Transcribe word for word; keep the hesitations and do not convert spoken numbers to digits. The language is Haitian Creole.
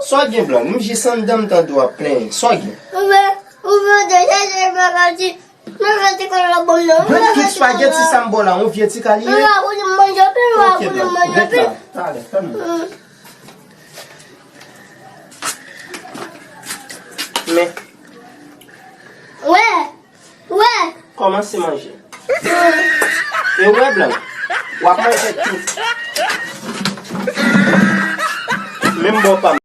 Sa w gen, Blan? M jis anndan, m tande w ap plenyen. Sa w gen? Ou vle de chèche bagay ti, mwen fè ti kòlòbòm nan. Mwen tout spaghetti sa m ba w la, yon vye ti kal li ye. Mwen va kouri manje anpil, mwen va kouri manje anpil. Talè, tann mwen. Men. Wè. Wè. Kòmanse manje. E wè, Blan, w ap manje tout. Menm bò pa m.